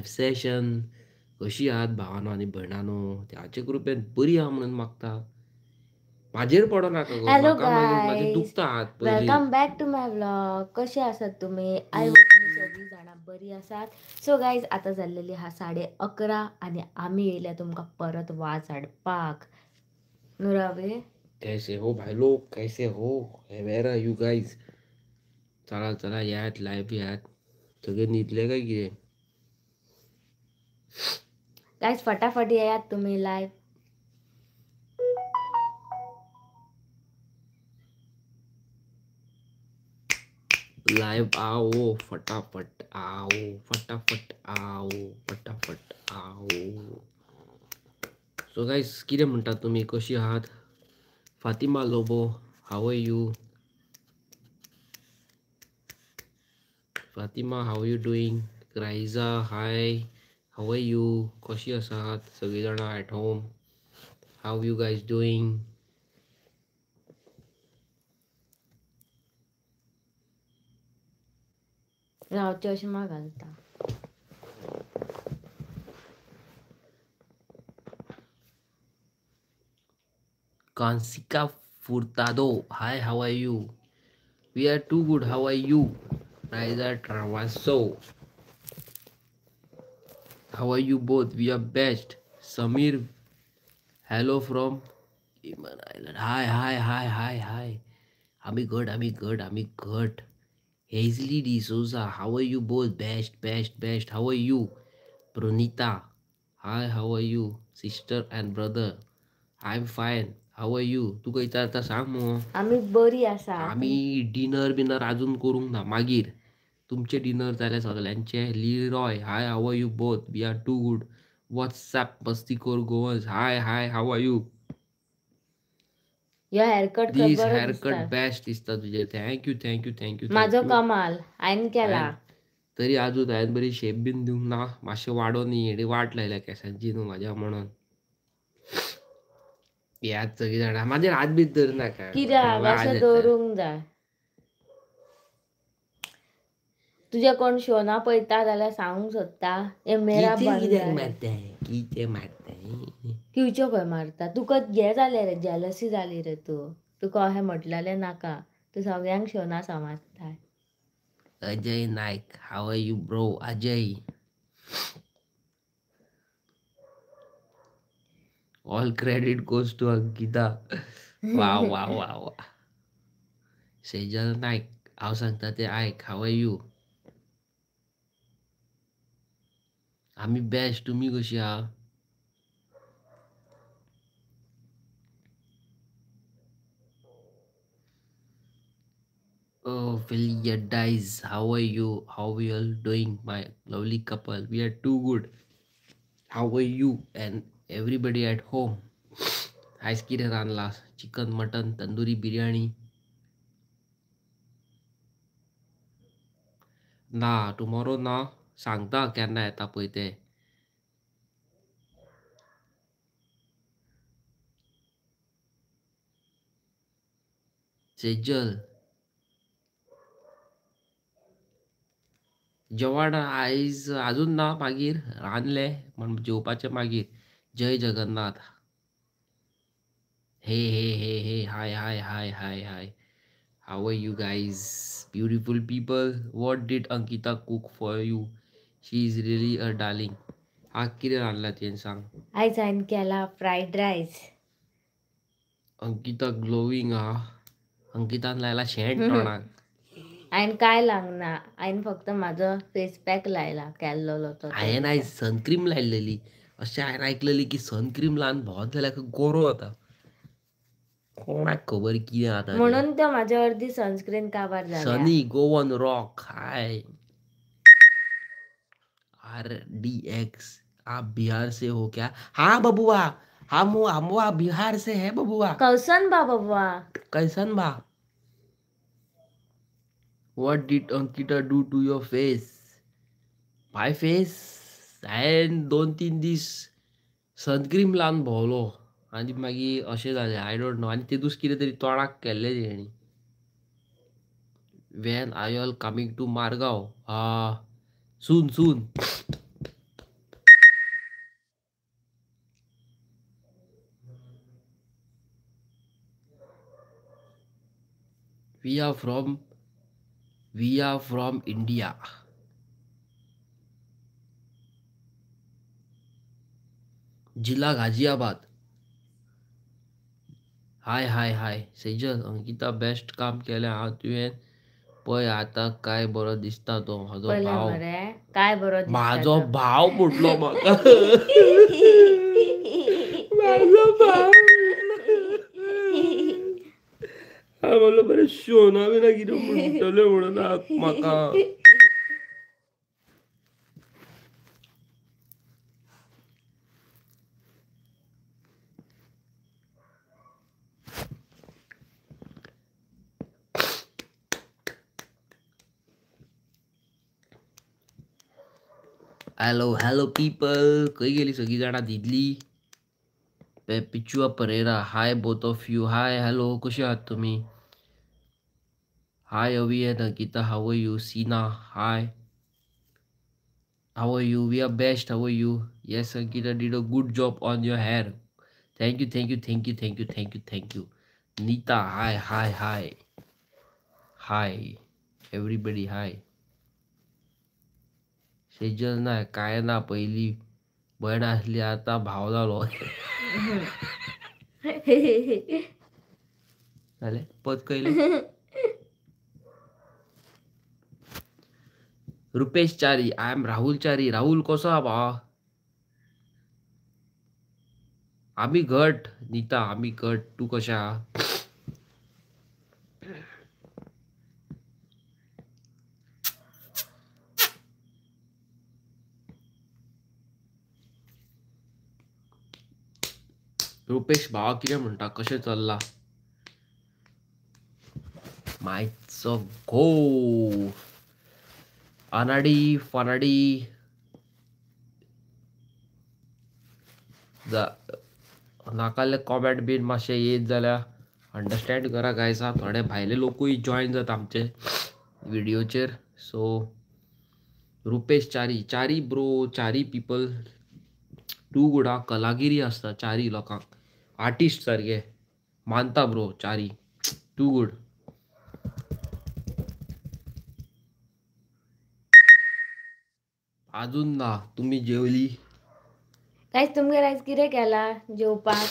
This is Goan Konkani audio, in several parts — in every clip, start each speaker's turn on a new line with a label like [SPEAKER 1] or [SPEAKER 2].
[SPEAKER 1] सेशन. कशी आहात भावानो आनी भयणानो? देवाचे कृपेन बरी आहा म्हणून मागता. म्हाजेर पडो नाका गो,
[SPEAKER 2] हॅलो
[SPEAKER 1] म्हाका मागीर म्हाजे
[SPEAKER 2] गायज,
[SPEAKER 1] दुखता हात पयलीं.
[SPEAKER 2] Welcome back to my vlog. कशे आसात तुमी? I hope तुमी सगळीं जाणां बरी आसात. सो गायज, आतां जाल्लेली आहा 11:30 आनी आमी येयल्या तुमकां परत वाज हाडपाक. नुरावे
[SPEAKER 1] कैसे हो भाई लोग, कैसे हो? वेर are you guys? चला चला यात लायव्ह यात. सगळे न्हिदले काय कितें?
[SPEAKER 2] गायज फटाफट येयात तुमी लायव्ह.
[SPEAKER 1] लाइव आओ, फटाफट आओ, फटाफट आओ, फटाफट आओ. सो गायज, कितें म्हणटात तुमी? कशी आहात? Fatima Lobo, how are you? Fatima, how you doing? Raiza, hi, how are you? कशी आसात सगळीं जाणां at home? How you guys doing?
[SPEAKER 2] हांव चश्मा घालता.
[SPEAKER 1] Kansika Furtado, hi, how are you? We are too good, how are you? Raiza Travasso, how are you both? We are best. Samir, hello from Cayman Island. Hi hi hi hi hi. आमी घट, आमी घट, आमी घट. Hazley D'Souza, how are you both? Best best best. How are you? Pranita, hi, how are you? Sister and brother, I am fine. How are you? तुका विचारता सांग मगो.
[SPEAKER 2] आमी बरी आसा.
[SPEAKER 1] आमी डिनर बिनर अजून करूंक ना. मागीर तुमचे डिनर जाले सगल्यांचे? Leroy, hi, how are you both? We are too good. WhatsApp मस्तीखोर Goans, hi hi, how are you?
[SPEAKER 2] Yo haircut
[SPEAKER 1] दीस
[SPEAKER 2] बरो
[SPEAKER 1] हेअरकट
[SPEAKER 2] दिसता.
[SPEAKER 1] बेस्ट दिसता तुजे. Thank you thank you thank you
[SPEAKER 2] म्हाजो
[SPEAKER 1] thank you.
[SPEAKER 2] कमाल हांवें केला.
[SPEAKER 1] तरी अजून हांवें बरी शेप बीन दिवंक ना, मातशें वाडोवन न्ही हेणी वाट लायल्या केंसांची न्हू म्हाज्या म्हणून. यात सगळीं जाणां म्हाजेर हात बीत धर नाका,
[SPEAKER 2] कित्याक
[SPEAKER 1] वाज
[SPEAKER 2] अशें
[SPEAKER 1] येता.
[SPEAKER 2] दवरूंक जाय. तुजे कोण शोना पळयता जाल्यार सांगूंक सोदता, हे मेरा
[SPEAKER 1] कितें कित्याक
[SPEAKER 2] बंदा है.
[SPEAKER 1] मारताय? कितें मारताय?
[SPEAKER 2] किवच्यो खंय मारता? तुका हें जालें रे, जेलसी जाली रे. तूं तुका अशें म्हटलेलें नाका. तूं सगळ्यांक Shona समजताय.
[SPEAKER 1] Ajay Naik, how are you bro? Ajay, all credit goes to Ankita. वा वा वा वा. सेजल नायक, हांव सांगता तें आयक. How are you? आमी बेस्ट, तुमी कशी आहा? Oh, Philia Dice, how are you? How we all doing, my lovely couple? We are too good. How are you and everybody at home? आयज कितें रांदला? Chicken, mutton, tandoori, biryani? ना, टुमॉरो ना. सांगता केन्ना येता पळय तें. सेजल, जेवण आयज अजून ना, मागीर रांदलें म्हण जेवपाचें मागीर. जय Jagannath. Hey hey hey hey, hi hi hi hi hi. How are you guys, beautiful people? What did Ankita cook for you? She is really a darling. हा, कितें रांदलां तुवें सांग.
[SPEAKER 2] आयज हांवें केला फ्रायड रायस.
[SPEAKER 1] अंकिता ग्लोवींग आहा. अंकितान लायला शेण तोंडाक.
[SPEAKER 2] हांवें कांय लावंक ना, हांवें फक्त म्हाजो फेस पॅक लायला केल्लोलो तो त्या
[SPEAKER 1] हांवें
[SPEAKER 2] दिसा.
[SPEAKER 1] आयज सनक्रीम लायलेली. अशें हांवें आयकलेली की सनक्रीम लावन भोंवत जाल्यार गोरो जाता. कोणाक खबर कितें जाता तें.
[SPEAKER 2] म्हणून तो म्हाज्या अर्दी सनस्क्रीन काबार जाल्या.
[SPEAKER 1] Sunny Goan rock, hi. RDX, आप बिहार से हो क्या? हाँ बबुआ, हम बिहार से है बबुआ.
[SPEAKER 2] कौसन बा बबुआ.
[SPEAKER 1] कैसन बा? What did Ankita do to your face? My face? हांवें 2-3 दीस सनक्रीम लावन भोंवलो आनी मागीर अशें जालें. I don't know. आनी तेदूस कितें तरी तोंडाक केल्लें तेणी. When are you all coming to Margao? Soon soon. We are from India. जिल्हा Ghaziabad. Hi hi hi Sejal. Ankita best काम केलें हा तुवें. पळय आतां काय बरो दिसता तो म्हाजो भाव.
[SPEAKER 2] काय बरो दिसता
[SPEAKER 1] म्हाजो भाव म्हटलो म्हाका. म्हाजो भाव हांव म्हणलो बरें शोना बिना कितें म्हणटलें म्हणून म्हाका. हॅलो हॅलो पीपल, खंय गेली सगळीं जाणां न्हिदली? Pichua Pereira, hi both of you. Hi hello, कशे आहात तुमी? Hi Avi and Ankita, how are you? Seena, hi, how are you? We are best, how are you? Yes Ankita did a good job on your hair. Thank you thank you thank you thank you thank you thank you. Neeta, hi hi hi hi everybody, hi. Sejal ना काय ना, पहिली भयण आसली आता भाव जालो. जालें पद कयलें. Rupesh Chari, I am Rahul Chari. Rahul कसो आहा भावा? आमी घट. नीता, आमी घट. तूं कशें आहा? रुपेश भावा कितें म्हणटा, कशें चल्लां? मायचो गो अनाडी फनाडी नाकाले कॉमेंट बीन मातशें येत जाल्यार अंडरस्टँड करा गायज. थोडे भायले लोकूय जॉयन जाता आमचे व्हिडियोचेर. So Rupesh Chari, Chari bro, Chari people too good. हा कलागिरी आसता चारी लोकांक, आर्टिस्ट सारके मानता ब्रो. Chari too good. अजून ना तुमी जेवली?
[SPEAKER 2] गायज तुमगेर आयज कितें केलां जेवपाक?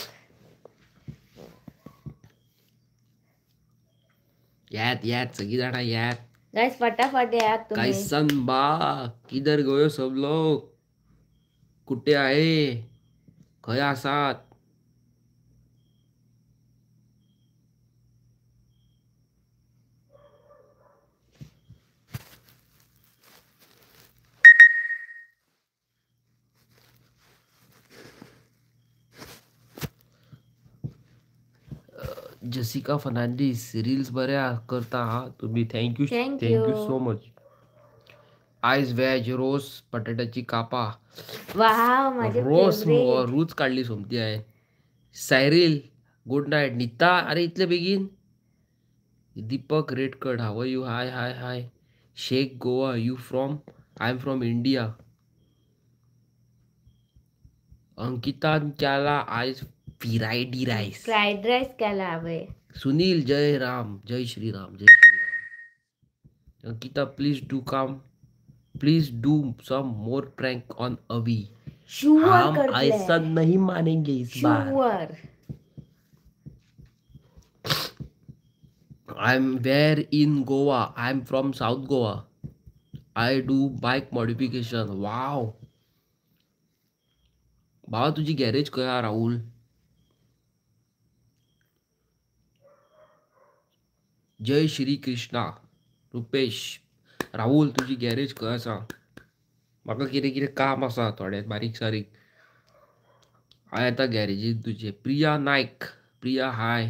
[SPEAKER 1] येत येत सगळीं जाणां येत
[SPEAKER 2] गायज, फटाफट येयात तुमी.
[SPEAKER 1] कैसन बा, किधर गयो सब लोक? कुठे आहे, खंय आसात? जेसिका फर्नांडीस, रील्स बऱ्या करता हा तुम्ही. Thank you thank you so much. आयज वेज रोस बटाट्याची कापा. रोस रूच काडली सोमती हांवें. Cyril, good night. Nita, अरे इतले बेगीन? Deepak Redkar, how are you? Hi hi hi. Sheikh Goa, you from? I am from India. अंकितान केला आयज फ्रायड रायस.
[SPEAKER 2] फ्रायड रायस केला हांवें.
[SPEAKER 1] सुनील, जय राम, जय श्री राम, जय Shri Ram. Ankita, please do come, please do some more prank on Avi.
[SPEAKER 2] Sure,
[SPEAKER 1] हम ऐसा नहीं मानेंगे इस bar. I am where in Goa? I am from South Goa. I do bike modification. Wow भावा, तुझी गॅरेज खंय आहा राहुल? जय श्री कृष्णा. रुपेश, राहुल तुझी गॅरेज खंय आसा? म्हाका कितें कितें काम आसा थोडें बारीक सारीक. हांव येता गॅरेजीन तुजे. Priya Naik, Priya hi.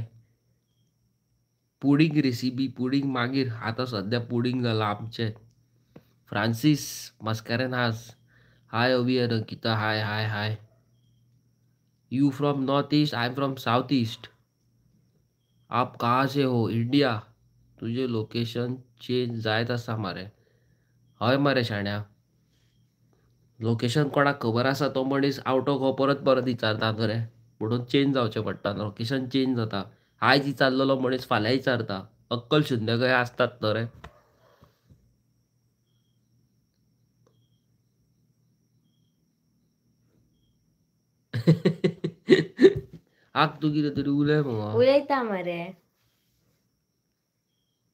[SPEAKER 1] Pudding recipe, pudding मागीर, आतां सद्या पुडींग जालां आमचें. Francis Mascarenhas, hi Avi and Ankita, hi hi hi. You from north east? I am from south east. आप कहाँ से हो? इंडिया. तुझे लोकेशन चेंज जायत आसा मरे. हय मरे शाण्या, लोकेशन कोणाक खबर आसा तो मनीस आवट ऑफ हो परत परत विचारता मरे, म्हणून चेंज जावचें पडटा. लोकेशन चेंज जाता. आयज विचारलेलो मनीस फाल्यां विचारता, अक्कल शुन्य कहे आसतात तर रे. आग तूं कितें तरी उलय मुगो.
[SPEAKER 2] उलयता मरे.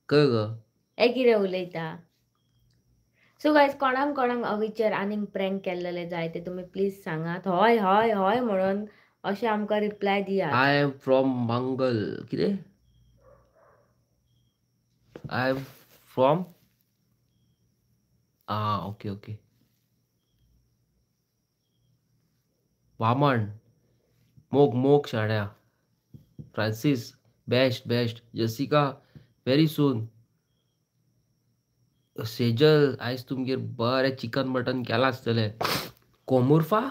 [SPEAKER 1] खंय गो?
[SPEAKER 2] हे कितें उलयता. सो गायज कोणाक कोणाक अविचेर आनीक प्रँक केल्लेले जाय ते तुमी प्लीज सांगात. हय हय हय म्हणून अशें आमकां रिप्लाय दियात.
[SPEAKER 1] I am from मंगल. कितें? I am from ah okay okay. Vaman मोग मोग शाण्या. Francis best best. Jessica very soon. Sejal आयज तुमगेर बरें चिकन मटन केलां आसतलें. कोमुर्फा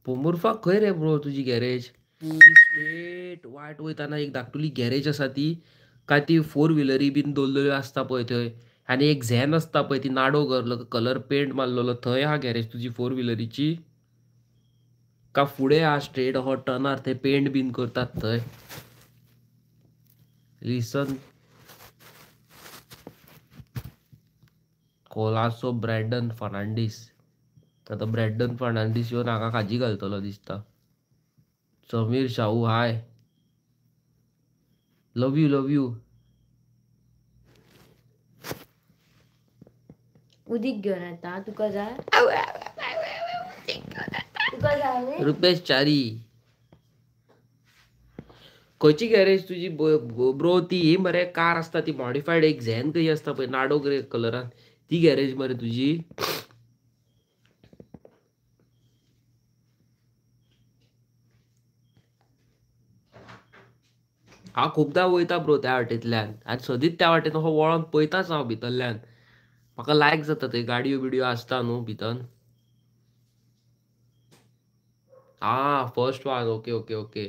[SPEAKER 1] पोमुर्फा खंय रे ब्रो तुजी गॅरेज? ती स्ट्रेट वाट वयताना एक धाकटुली गॅरेज आसा ती, काय ती फोर व्हिलरी बीन दवरलेल्यो आसता पळय थंय, आनी एक झॅन आसता पळय ती नाडो कलर पेंट मारलेलो, थंय आहा गॅरेज तुजी फोर व्हिलरीची? का फुडें आहा स्ट्रेट हो टर्नार थंय पेंट बीन करतात थंय? Listen Colaco Brandon Fernandes. आतां ब्रँडन फर्नांडीस येवन हांगा खाजी घालतलो दिसता. Sameer Shahu hi. Love you love you.
[SPEAKER 2] उदीक घेवन येता तुका जाय? तुका जाय?
[SPEAKER 1] रुपेश च्यारी खंयची गॅरेज तुजी ब्रो? ती ही मरे कार आसता ती मॉडिफायड एक झॅन कशी आसता पळय नाडो ग्रे कलरान, ती गॅरेज मरे तुजी? हांव खुबदां वयता ब्रो त्या वाटेंतल्यान आनी सदींच त्या वाटेन असो वळोन पळयताच हांव भितरल्यान. म्हाका लायक जाता थंय गाडयो बिडयो आसता न्हू भितर. आं first one. Okay okay okay.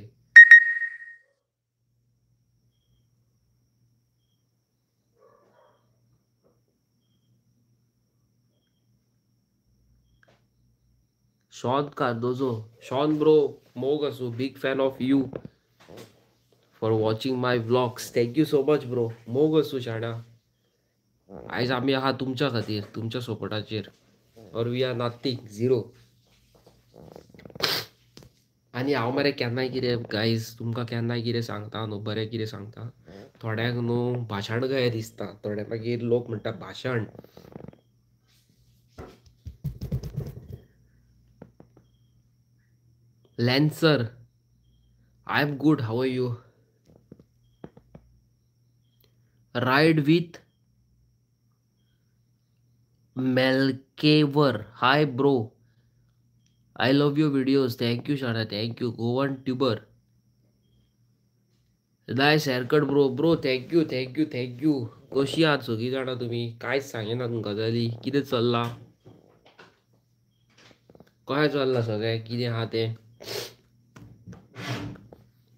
[SPEAKER 1] Sean Cardozo. Sean bro मोग आसूं. Big fan of you for watching my vlogs. Thank you so much bro. मोग आसूं शाणा. आयज आमी आहा तुमच्या खातीर, तुमच्या सपोर्टाचेर. Or we are nothing, zero. आनी हांव मरे केन्नाय कितें गायज तुमकां केन्नाय कितें सांगता न्हू, बरें कितें सांगता, थोड्यांक न्हू भाशण कशें दिसता, थोडे मागीर लोक म्हणटा भाशण. Lancer I am good, how are you? Ride with मेलकेवर hi bro, I love your videos. Thank you Shana, thank you. Goan tuber nice haircut bro. Bro thank you thank you thank you. कशी आहात सगळीं जाणां तुमी? कांयच सांगिनात गजाली. कितें चल्लां, कशें चल्लां सगळें, कितें आहा तें?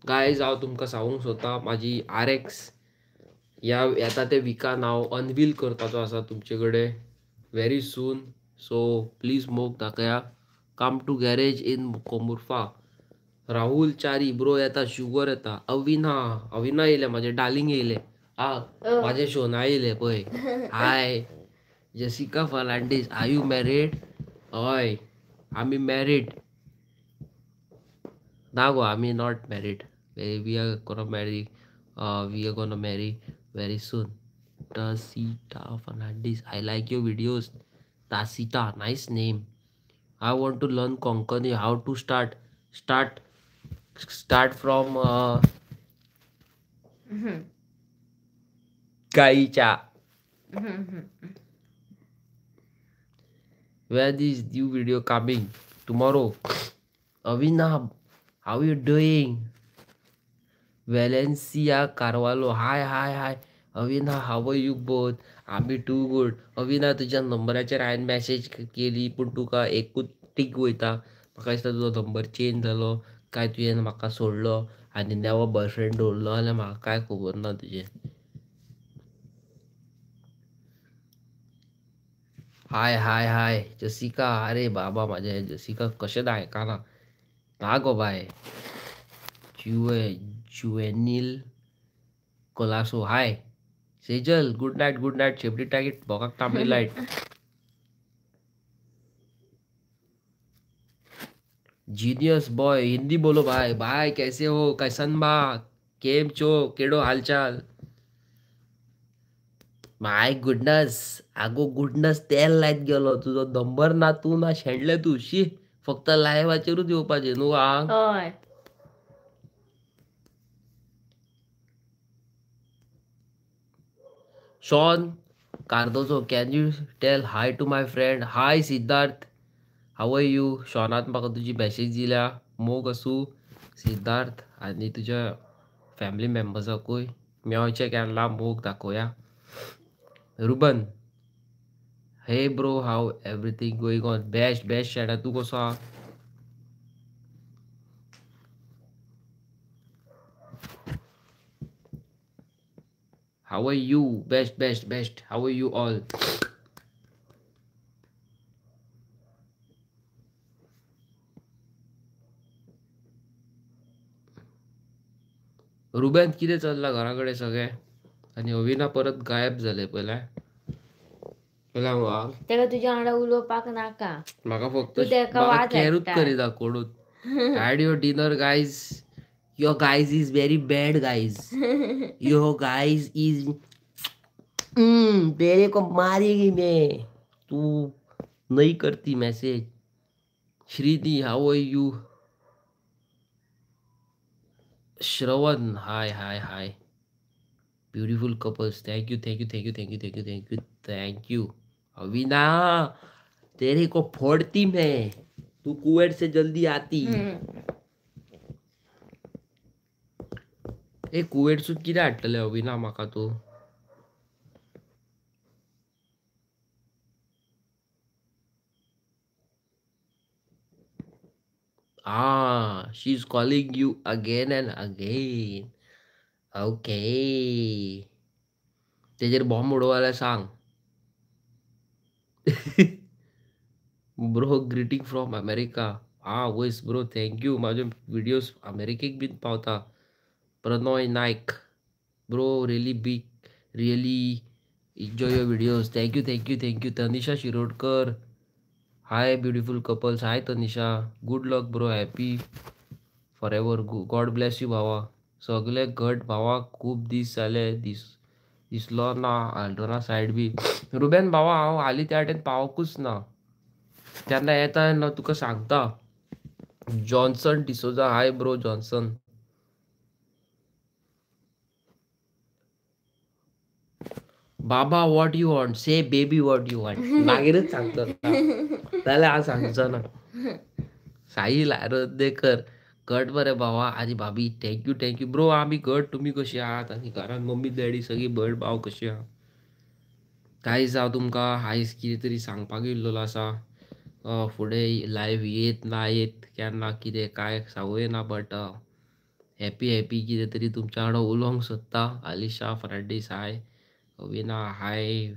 [SPEAKER 1] गायज हांव तुमकां सांगूंक सोदता, म्हाजी RX ह्या येता ते विकान हांव अनवील करपाचो आसा तुमचे कडेन व्हेरी सून. सो प्लीज मोग दाखया. Come to garage in Komurfa. Rahul Chari bro येता, शुगर येता. अविना अविना येयलें, म्हाजें डार्लिंग येयलें, आ म्हाजें शोना येयलें पळय. Hi Jessica Fernandes, are you married? हय आमी मॅरीड ना गो, आमी not married. We are gonna marry, we are gonna marry very soon. Tasita Fernandes, I like your videos. Tasita, nice name. I want to learn Konkani. How to start? Start start from गाईच्या. Where this new video coming? Tomorrow. Avina, how you doing? Valencia Carvalho, hi hi hi. Avina, how are you both? आमी टू गुड. अविना, तुज्या नंबराचेर हांवें मॅसेज केली पूण तुका एकूच टीक वयता. म्हाका दिसता तुजो नंबर चेंज जालो काय तुवें म्हाका सोडलो आनी नवो बॉयफ्रेंड दवरलो जाल्यार म्हाका कांय खबर ना तुजें. हाय हाय हाय जसिका. अरे बाबा म्हाजें जसिका कशेंच आयकना ना गो बाय. Juvenil Colaco hi Sejal good night good night. शेपटी टाकीत बोकाक तांबडी लायट. जीनियस बॉय हिंदी बोलो भाई. भाई कैसे हो, कैसन बा, केम चो, केडो हालचाल. My goodness, आगो गुडनस तेल लायत गेलो तुजो नंबर ना, तूं ना शेणले तूं. शी, फक्त लायवाचेरूच येवपाचें न्हू आंग.
[SPEAKER 2] हय.
[SPEAKER 1] Sean Cardozo, can you tell hi to my friend. Hi Siddharth, how are you. शॉनान म्हाका तुजी मॅसेज दिल्या. मोग आसूं सिद्धार्थ आनी तुज्या फॅमिली मेंबर्साकूय मेवचें केन्ना मोग दाखोवया. Ruben, hey bro, how everything going on. Best best शेणा, तूं कसो आहा. How are you? Best best best. How are you all? Ruben कितें चल्लां घरा कडेन सगळें? आनी अविना परत गायब जालें. पयल्या पयल्या
[SPEAKER 2] तेका तुज्या वांगडा उलोवपाक नाका.
[SPEAKER 1] म्हाका फक्त
[SPEAKER 2] तूं तेका
[SPEAKER 1] म्हाका
[SPEAKER 2] वाज
[SPEAKER 1] कॅरूच
[SPEAKER 2] हाडटा.
[SPEAKER 1] करिना कोणूच. Had your dinner guys? Your guys is very bad guys. Your guys is तेरे को मारेगी मैं. तू नहीं करती message. Shrinidhi, how are you. Shravan, hi hi hi. Beautiful couples, thank you thank you thank you thank you thank you thank you thank you. Avina, तेरे को फोड़ती मैं, तू कुवैत से जल्दी आती. ए कुवैतसून कितें हाडटलें अविना म्हाका तूं? Ah, she is calling you again and again. Okay, तेजेर बॉम्ब उडोवं जाल्यार सांग. Bro, greeting from America. Ah वयस ब्रो, thank you. म्हाजे विडियोज अमेरिकेक बीन पावता. Pranay Naik bro, really big, really enjoy your videos. Thank you thank you thank you. Tanisha Shirodkar, hi beautiful couples. Hi Tanisha, good luck bro, happy for ever, God bless you भावा. सगळे घट भावा, खूब दीस जाले दिसलो ना आल्डोना सायड बी. रुबेन भावा, हांव हालीं त्या वाटेन पावकूच ना. तेन्ना येता तेन्ना तुका सांगता. Johnson D'Souza, hi bro Johnson. Baba what you want, say baby what you want. मागीरच सांगता जाल्यार हांव सांगचो ना. साहिल आरोदेकर, घट बरें भावा. आनी भाभी thank you thank you bro. आमी घट, तुमी कशी आहात? आनी घरान मम्मी डॅडी सगळी भयण भाव कशी आहा? गायज, हांव तुमकां आयज कितें तरी सांगपाक येयल्लो आसा. फुडें लायव्ह येत ना येत केन्ना कितें कांय सांगूं येना, बट हॅपी हॅपी कितें तरी तुमच्या वांगडा उलोवंक सोदता. Alisha Fernandes hi. Avina hi.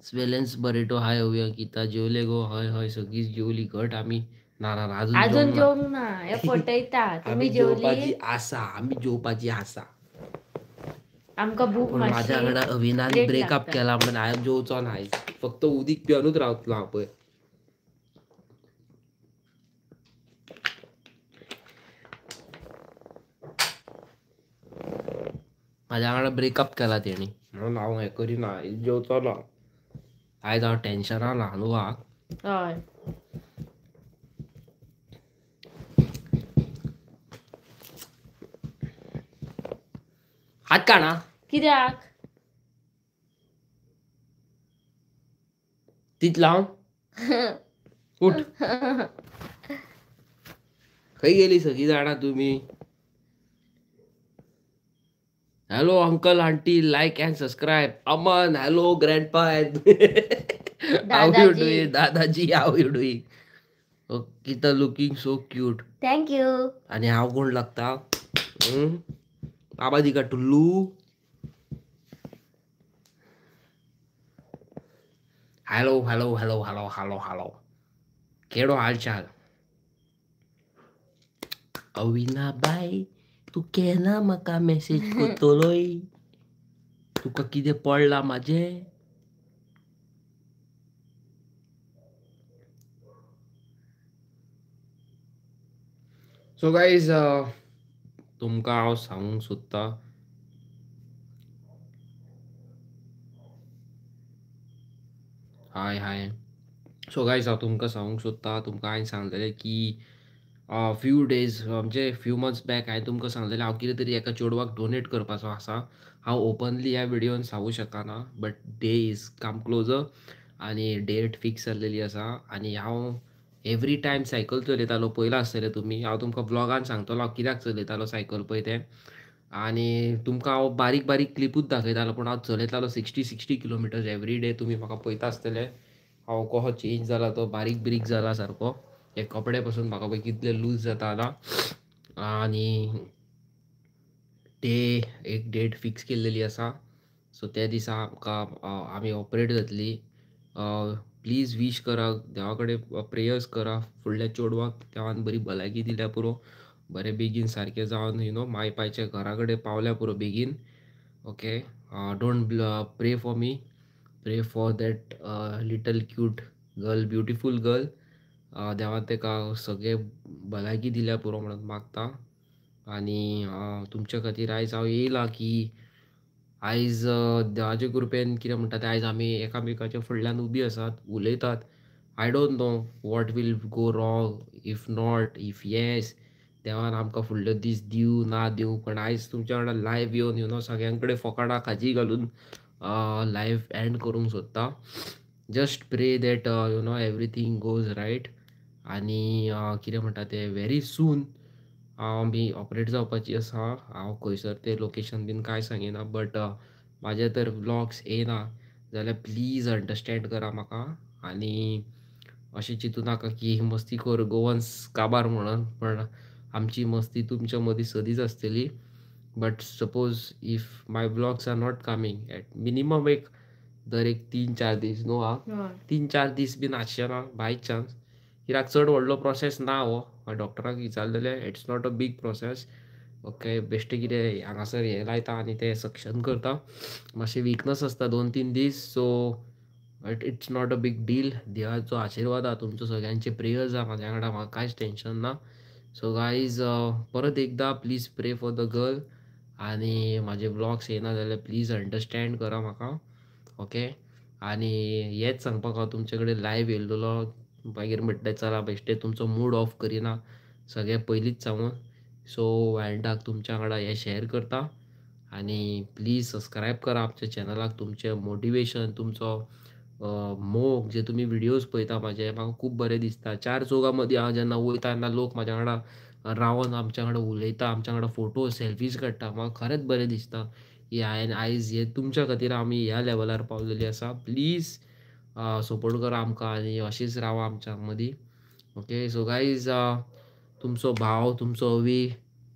[SPEAKER 1] Swelens Barreto hi. Avita जेवले गो? हय हय, सगळींच जेवली घट आमी. ना ना, अजून
[SPEAKER 2] अजून
[SPEAKER 1] जेवंक ना.
[SPEAKER 2] जेवंक ना, हे फटयता. तुमी
[SPEAKER 1] आमी
[SPEAKER 2] जेवली?
[SPEAKER 1] जेवपाची आसा, आमी जेवपाची आसा.
[SPEAKER 2] आमकां भूक
[SPEAKER 1] पूण म्हाज्या
[SPEAKER 2] मातशी
[SPEAKER 1] वांगडा अविनान
[SPEAKER 2] लेट
[SPEAKER 1] ब्रेकअप
[SPEAKER 2] लागता.
[SPEAKER 1] केला म्हणून हांव जेवचो ना आयज. फक्त उदीक पिवनूच रावतलो हांव पळय. म्हाज्या वांगडा ब्रेकअप केला तेणी म्हणून हांव हें करिना, आयज जेवचो ना. आयज हांव टेन्शनान आहा न्हू.
[SPEAKER 2] हय.
[SPEAKER 1] हात काडा.
[SPEAKER 2] कित्याक?
[SPEAKER 1] तीच लाव. उठ. खंय गेली सगळीं जाणां तुमी? Hello uncle aunty, like and subscribe. Aman, hello grandpa. How you
[SPEAKER 2] Dadaji.
[SPEAKER 1] Doing? Dadaji, how you doing? Ankita looking so cute.
[SPEAKER 2] Thank you.
[SPEAKER 1] आनी हांव कोण लागता? बाबा दिका Tullu. Hello hello hello hello hello hello, केडो हालचाल? अविना बाय, तूं केन्ना म्हाका मॅसेज करतलोय? तुका कितें पडलां म्हाजें? सो गायज तुमकां हांव सांगूंक सोदतां, हाय हाय. सो गायज हांव तुमकां सांगूंक सोदतां, तुमकां हांवें सांगलेलें की फ्यू डेज म्हणजे फ्यू मंथ्स बॅक हांवें तुमकां सांगलेलें हांव कितें तरी एका चेडवाक डोनेट करपाचो आसा. हांव ओपनली ह्या व्हिडियोन सांगूं शकना, but day is come closer आनी डेट फिक्स जाल्लेली आसा. आनी हांव एवरी टायम सायकल चलयतालो, पळयलां आसतलें तुमी, हांव तुमकां व्लॉगान सांगतलो हांव कित्याक चलयतालो सायकल पळय तें. आनी तुमकां हांव बारीक बारीक क्लिपूच दाखयतालो, पूण हांव चलयतालो 60 किलोमिटर्स एवरी डे. तुमी म्हाका पळयता आसतले हांव कसो चेंज जाला तो, बारीक बिरीक जाला सारको, हे कपडे पसून म्हाका पळय कितले लूज जाता आतां. आनी ते एक डेट फिक्स केल्लेली आसा, सो त्या दिसा आमकां आमी ऑपरेट जातली. प्लीज वीश करा, देवा कडेन प्रेयर्स करा फुडल्या चेडवाक देवान बरी भलायकी दिल्या पुरो, बरें बेगीन सारकें जावन you know my पायच्या घरा कडेन पावल्या पुरो बेगीन. Okay, don't pray for me, pray for that little cute girl, beautiful girl. देवान ताका सगळें भलायकी दिल्या पुरो म्हणून मागता. आनी तुमच्या खातीर आयज हांव येयलां की आयज देवाचे कृपेन कितें म्हणटा तें, आयज आमी एकामेकाच्या फुडल्यान उबी आसात, उलयतात. I don't know what will go wrong, if not, if yes, देवान आमकां फुडले दीस दिवं ना दिवं, पण आयज तुमच्या वांगडा लायव्ह येवन you know सगळ्यां कडेन फकाणां खाजी घालून लायव्ह एंड करूंक सोदता. Just pray that you know everything goes right. आनी कितें म्हणटा तें, व्हेरी सून आमी ऑपरेट जावपाची आसा. हांव खंयसर तें लोकेशन बीन कांय सांगिना, बट म्हाजे तर व्लॉग्स येयना जाल्यार प्लीज अंडरस्टँड करा म्हाका. आनी अशें चिंतू नाका की मस्ती कर गोवन्स काबार म्हणून, पण आमची मस्ती तुमच्या मदीं सदींच आसतली. But suppose if my vlogs are not coming at minimum एक दर एक 3-4 दीस न्हू, हा 3-4 दीस बीन आसचे ना बाय चान्स, कित्याक चड व्हडलो प्रोसेस ना हो. हांवें डॉक्टराक विचारलेलें, it's not a big process. Okay, बेश्टें कितें हांगासर हें लायता आनी तें सक्शन करता, मातशें विकनस आसता 2-3 दीस. So it's not a big deal. देवाचो आशिर्वाद आहा, तुमचो सगळ्यांचे प्रेयर्स आहा म्हाज्या वांगडा, म्हाका कांयच टेंशन ना. सो गायज परत एकदां please pray for the girl. आनी म्हाजे व्लॉग्स येयना जाल्यार प्लीज अंडरस्टँड करा म्हाका. ओके, आनी हेंच सांगपाक हांव तुमचे कडेन लायव्ह येयल्लो. मागीर म्हटलें चला बेश्टें तुमचो मूड ऑफ करिना, सगळें पयलींच सांगून. सो एंडाक तुमच्या वांगडा हें शेअर करता. आनी प्लीज सबस्क्रायब करा आमच्या चॅनलाक. तुमचें मोटिवेशन, तुमचो मोग, जे तुमी व्हिडियोज पळयता म्हाजे, म्हाका खूब बरें दिसता. 4 चौगां मदीं हांव जेन्ना वयता तेन्ना लोक म्हाज्या वांगडा रावन आमच्या वांगडा उलयता, आमच्या वांगडा फोटो सेल्फीज काडटा, म्हाका खरेंच बरें दिसता की हांवें आयज हे तुमच्या खातीर आमी ह्या लेवलार पावलेली आसा. प्लीज सपोर्ट करा आमकां आनी अशीच रावा आमच्या मदीं. ओके, सो गायज तुमचो भाव, तुमचो अवी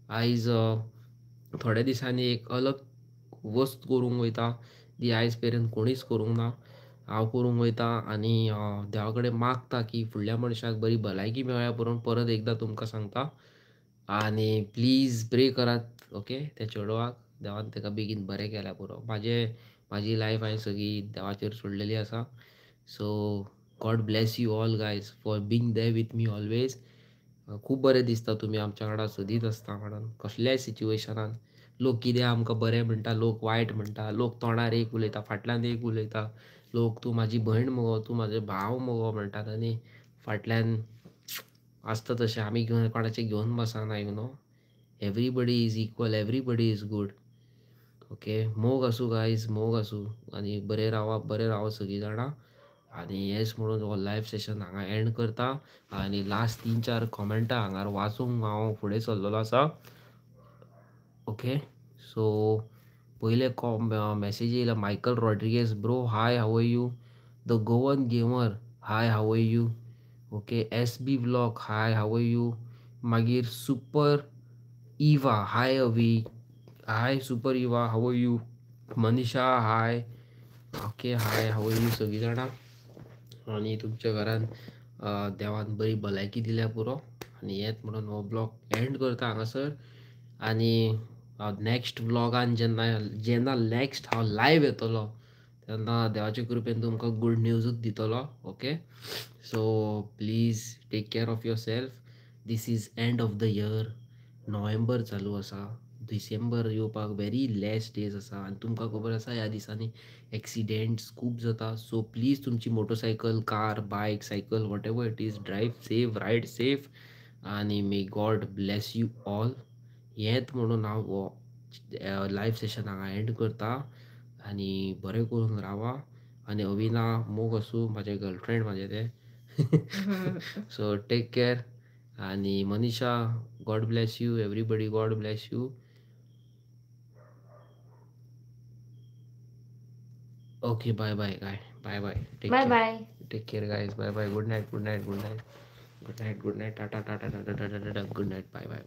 [SPEAKER 1] आयज थोड्या दिसांनी एक अलग वस्त करूंक वयता, ती आयज मेरेन कोणीच करूंक ना, हांव करूंक वयता. आनी देवा कडेन मागता की फुडल्या मनशाक बरी भलायकी मेळ्ळ्या पुरो. परत एकदां तुमकां सांगता, आनी प्लीज प्रे करात. ओके, त्या चेडवाक देवान ताका बेगीन बरें केल्या पुरो. म्हाजी लायफ हांवें सगळी देवाचेर सोडलेली आसा. So God bless you all guys for being there with me always. खूब बरें दिसता तुमी आमच्या वांगडा सदींच आसता म्हणून. कसल्याय सिच्युएशनान लोक कितें आमकां बरें म्हणटा, लोक वायट म्हणटा, लोक तोंडार एक उलयता, फाटल्यान एक उलयता, लोक तूं म्हाजी भयण मगो, तूं म्हाजो भाव मगो म्हणटात, आनी फाटल्यान आसता तशें आमी घेवन कोणाचें घेवन बसना. You know, everybody is equal, everybody is good. Okay, मोग आसूं गायज, मोग आसूं. आनी बरें रावा, बरें रावा सगळीं जाणां. आनी येस म्हणून हो लायव्ह सेशन हांगा एंड करता. आनी लास्ट 3-4 कॉमेंटां हांगार वाचूंक हांव फुडें सरलेलो आसा. ओके, सो पयले मॅसेज येयला Michael Rodrigues bro, hi how are you. The Goan gamer, hi how are you. Okay, S B vlog, hi how are you. मागीर super Eva, hi Avi, hi super Eva, how are you. Manisha, hi. Okay, hi how are you सगळीं जाणां. आनी तुमच्या घरान देवान बरी भलायकी दिल्या पुरो. आनी येत म्हणून हो ब्लॉग एंड करता हांगासर. आनी हांव नॅक्स्ट व्लॉगान जेन्ना जेन्ना नॅक्स्ट हांव लायव येतलो तेन्ना देवाचे कृपेन तुमकां गूड न्यूजूच दितलो. Okay, so please take care of yourself. This is end of the year. नोव्हेंबर चालू आसा, डिसेंबर येवपाक व्हेरी लेस डेज आसा आनी तुमकां खबर आसा ह्या दिसांनी एक्सिडेंट्स खूब जाता. सो प्लीज तुमची motorcycle, car, bike, cycle, whatever it is, drive safe, ride safe आनी may God bless you all. हेंच म्हणून हांव हो लायव सेशन हांगा एंड करता आनी बरें करून रावा. आनी अविना मोग आसूं, म्हाजें गर्लफ्रेंड म्हाजें तें. So take care. आनी Manisha, God bless you. Everybody God bless you. Okay, bye bye guy, bye bye, take
[SPEAKER 2] bye
[SPEAKER 1] care,
[SPEAKER 2] bye.
[SPEAKER 1] Take care guys, bye bye, good night, good night, good night, good night, good night, tata tata tata tata tata, good night, bye bye.